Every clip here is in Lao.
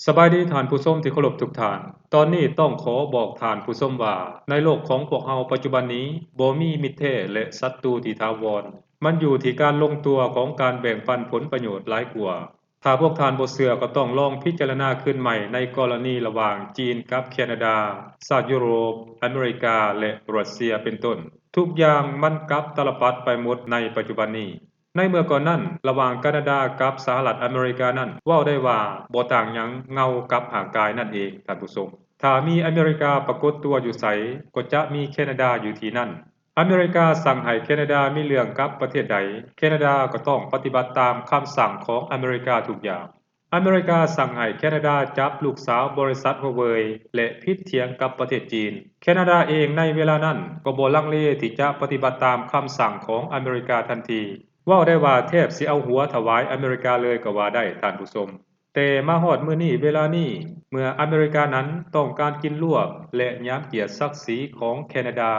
ສະບາຍດີທ່ານຜູ້ຊົມທີ່ເຄົາລົບທຸກທ່ານ. ຕອນນີ້ຕ້ອງຂໍບອກທ່ານຜູ້ຊົມວ່າ ໃນໂລກຂອງພວກເຮົາປັດຈຸບັນນີ້ ບໍ່ມີມິດແທ້ ແລະ ສັດຕູທີ່ຖາວອນ. ມັນຢູ່ທີ່ການລົງຕົວຂອງການແບ່ງປັນຜົນປະໂຫຍດຫຼາຍກວ່າ. ຖ້າພວກທ່ານບໍ່ເຊື່ອ ກໍຕ້ອງລອງພິຈາລະນາຄືນໃໝ່ໃນກໍລະນີລະຫວ່າງຈີນກັບແຄນາດາ, ຊາດຢູໂຣບ, ອາເມລິກາ ແລະ ຣັດເຊຍ ເປັນຕົ້ນ. ທຸກຢ່າງມັນກັບຕາລະປັດໄປໝົດໃນປັດຈຸບັນນີ້. ໃນເມື່ອກ່ອນນັ້ນ, ລະຫວ່າງການາດາກັບສະຫະລັດອາເມລິການັ້ນ ເວົ້າໄດ້ວ່າບໍ່ຕ່າງຫຍັງເງົາກັບຮ່າງກາຍນັ້ນເອງ, ທ່ານຜູ້ຊົມ. ຖ້າມີອາເມລິກາປາກົດຕົວຢູ່ໃສ, ກໍຈະມີແຄນາດາຢູ່ທີ່ນັ້ນ. ອາເມລິກາສັ່ງໃຫ້ແຄນາດາມີເລື່ອງກັບປະເທດໃດ, ແຄນາດາກໍຕ້ອງປະຕິບັດຕາມຄຳສັ່ງຂອງອາເມລິກາທຸກຢ່າງ. ອາເມລິກາສັ່ງໃຫ້ແຄນາດາຈັບລູກສາວບໍລິສັດ Huawei ແລະ ຜິດຖຽງກັບປະເທດຈີນ. ແຄນາດາເອງໃນເວລານັ້ນກໍບໍ່ລັງເລທີ່ຈະປະຕິບັດຕາມຄຳສັ່ງຂອງອາເມລິກາທັນທີ. ເວົ້າໄດ້ວ່າແທບຊິເອົາຫົວຖວາຍອາເມລິກາເລີຍກໍວ່າໄດ້, ທ່ານຜູ້ຊົມ. ແຕ່ມາຮອດມື້ນີ້ເວລານີ້, ເມື່ອອາເມລິການັ້ນຕ້ອງການກິນລວບ ແລະ ຫຍາມກຽດສັກສີຂອງແຄນາດາ,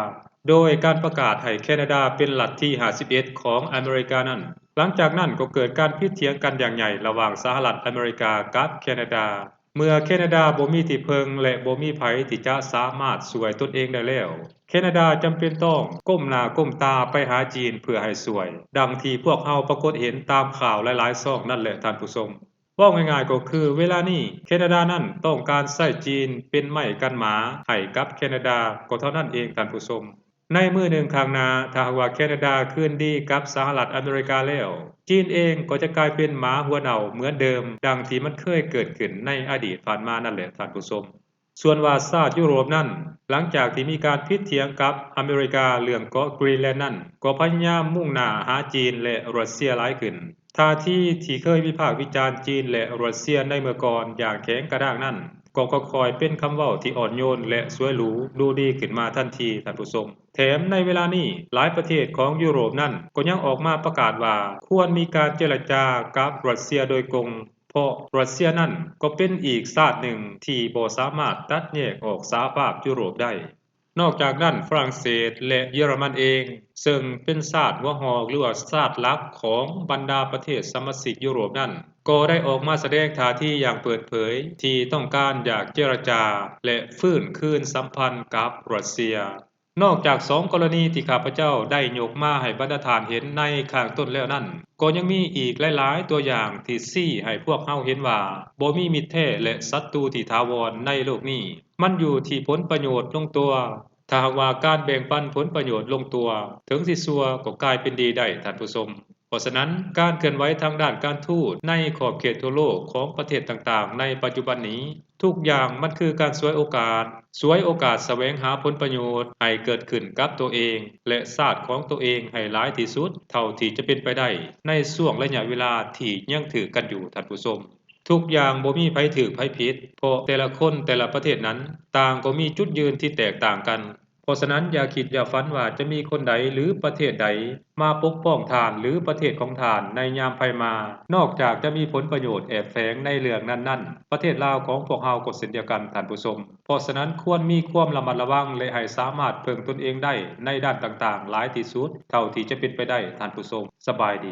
ໂດຍການປະກາດໃຫ້ແຄນາດາເປັນລັດທີຫ້າສິບເອັດຂອງອາເມລິການັ້ນ, ຫຼັງຈາກນັ້ນກໍເກີດການຜິດຖຽງກັນຢ່າງໃຫຍ່ລະຫວ່າງສະຫະລັດອາເມລິກາກັບແຄນາດາ. ເມື່ອແຄນາດາບໍ່ມີທີ່ເພິ່ງ ແລະ ບໍ່ມີໃຜທີ່ຈະສາມາດຊ່ວຍຕົນເອງໄດ້ແລ້ວ, ແຄນາດາຈຳເປັນຕ້ອງກົ້ມໜ້າກົ້ມຕາໄປຫາຈີນເພື່ອໃຫ້ຊ່ວຍ, ດັ່ງທີ່ພວກເຮົາປາກົດເຫັນຕາມຂ່າວຫຼາຍໆຊ່ອງນັ້ນແຫຼະ, ທ່ານຜູ້ຊົມ. ເວົ້າງ່າຍໆກໍຄືເວລານີ້ແຄນາດານັ້ນຕ້ອງການໃຊ້ຈີນເປັນໄມ້ກັນໝາໃຫ້ກັບແຄນາດາກໍເທົ່ານັ້ນເອງ, ທ່ານຜູ້ຊົມ. ໃນມື້ໜຶ່ງຂ້າງໜ້າ, ຖ້າຫາກວ່າແຄນາດາຄືນດີກັບສະຫະລັດອາເມລິກາແລ້ວ, ຈີນເອງກໍຈະກາຍເປັນໝາຫົວເນົ່າເໝືອນເດີມ, ດັ່ງທີ່ມັນເຄີຍເກີດຂຶ້ນໃນອະດີດຜ່ານມານັ້ນແຫຼະ, ທ່ານຜູ້ຊົມ. ສ່ວນວ່າຊາດຢູໂຣບນັ້ນ, ຫຼັງຈາກທີ່ມີການຜິດຖຽງກັບອາເມລິກາເລື່ອງເກາະ Greenland ນັ້ນ, ກໍພະຍາຍາມມຸ່ງໜ້າຫາຈີນ ແລະ ຣັດເຊຍຫຼາຍຂຶ້ນ. ທ່າທີທີ່ເຄີຍວິພາກວິຈານຈີນ ແລະ ຣັດເຊຍໃນເມື່ອກ່ອນຢ່າງແຂງກະດ້າງນັ້ນ, ກໍຄ່ອຍໆເປັນຄຳເວົ້າທີ່ອ່ອນໂຍນ ແລະ ສວຍຫຼູດູດີຂຶ້ນມາທັນທີ, ທ່ານຜູ້ຊົມ. ແຖມໃນເວລານີ້, ຫຼາຍປະເທດຂອງຢູໂຣບນັ້ນກໍຍັງອອກມາປະກາດວ່າ ຄວນມີການເຈລະຈາກັບຣັດເຊຍໂດຍກົງ, ເພາະຣັດເຊຍນັ້ນກໍເປັນອີກຊາດໜຶ່ງທີ່ບໍ່ສາມາດຕັດແຍກອອກສະຫະພາບຢູໂຣບໄດ້. ນອກຈາກນັ້ນ, ຝຣັ່ງເສດ ແລະ ເຢຍລະມັນເອງ, ເຊິ່ງເປັນຊາດຫົວຫອກ ຫຼືວ່າຊາດຫຼັກຂອງບັນດາປະເທດສະມາຊິກຢູໂຣບນັ້ນ, ກໍໄດ້ອອກມາສະແດງທ່າທີຢ່າງເປີດເຜີຍ ທີ່ຕ້ອງການຢາກເຈລະຈາ ແລະ ຟື້ນຄືນສຳພັນກັບຣັດເຊຍ. ນອກຈາກສອງກໍລະນີທີ່ຂ້າພະເຈົ້າໄດ້ຍົກມາໃຫ້ບັນດາທ່ານເຫັນໃນຂ້າງຕົ້ນແລ້ວນັ້ນ, ກໍຍັງມີອີກຫຼາຍໆຕົວຢ່າງທີ່ຊີ້ໃຫ້ພວກເຮົາເຫັນວ່າ ບໍ່ມີມິດແທ້ ແລະ ສັດຕູທີ່ຖາວອນໃນໂລກນີ້. ມັນຢູ່ທີ່ຜົນປະໂຫຍດລົງຕົວ. ຖ້າຫາກວ່າການແບ່ງປັນຜົນປະໂຫຍດລົງຕົວ, ເຖິງຊິຊົ່ວກໍກາຍເປັນດີໄດ້, ທ່ານຜູ້ຊົມ. ເພາະສະນັ້ນ, ການເຄື່ອນໄຫວທາງດ້ານການທູດໃນຂອບເຂດທົ່ວໂລກຂອງປະເທດຕ່າງໆໃນປັດຈຸບັນນີ້, ທຸກຢ່າງມັນຄືການສວຍໂອກາດ, ສວຍໂອກາດສະແຫວງຫາຜົນປະໂຫຍດໃຫ້ເກີດຂຶ້ນກັບໂຕເອງ ແລະ ຊາດຂອງໂຕເອງໃຫ້ຫຼາຍທີ່ສຸດເທົ່າທີ່ຈະເປັນໄປໄດ້ໃນຊ່ວງໄລຍະເວລາທີ່ຍັງຖືກກັນຢູ່, ທ່ານຜູ້ຊົມ. ທຸກຢ່າງບໍ່ມີໃຜຖືກໃຜຜິດ, ເພາະແຕ່ລະຄົນແຕ່ລະປະເທດນັ້ນ ຕ່າງກໍມີຈຸດຢືນທີ່ແຕກຕ່າງກັນ. ເພາະສະນັ້ນ, ຢ່າຄິດຢ່າຝັນວ່າຈະມີຄົນໃດ ຫຼື ປະເທດໃດມາປົກປ້ອງທ່ານ ຫຼື ປະເທດຂອງທ່ານໃນຍາມໄພມາ. ນອກຈາກຈະມີຜົນປະໂຫຍດແອບແຝງໃນເລື່ອງນັ້ນໆ, ປະເທດລາວຂອງພວກເຮົາກໍເຊັ່ນດຽວກັນ, ທ່ານຜູ້ຊົມ. ເພາະສະນັ້ນ, ຄວນມີຄວາມລະມັດລະວັງ ແລະ ໃຫ້ສາມາດເພິ່ງຕົນເອງໄດ້ໃນດ້ານຕ່າງໆຫຼາຍທີ່ສຸດເທົ່າທີ່ຈະເປັນໄປໄດ້, ທ່ານຜູ້ຊົມ. ສະບາຍດີ.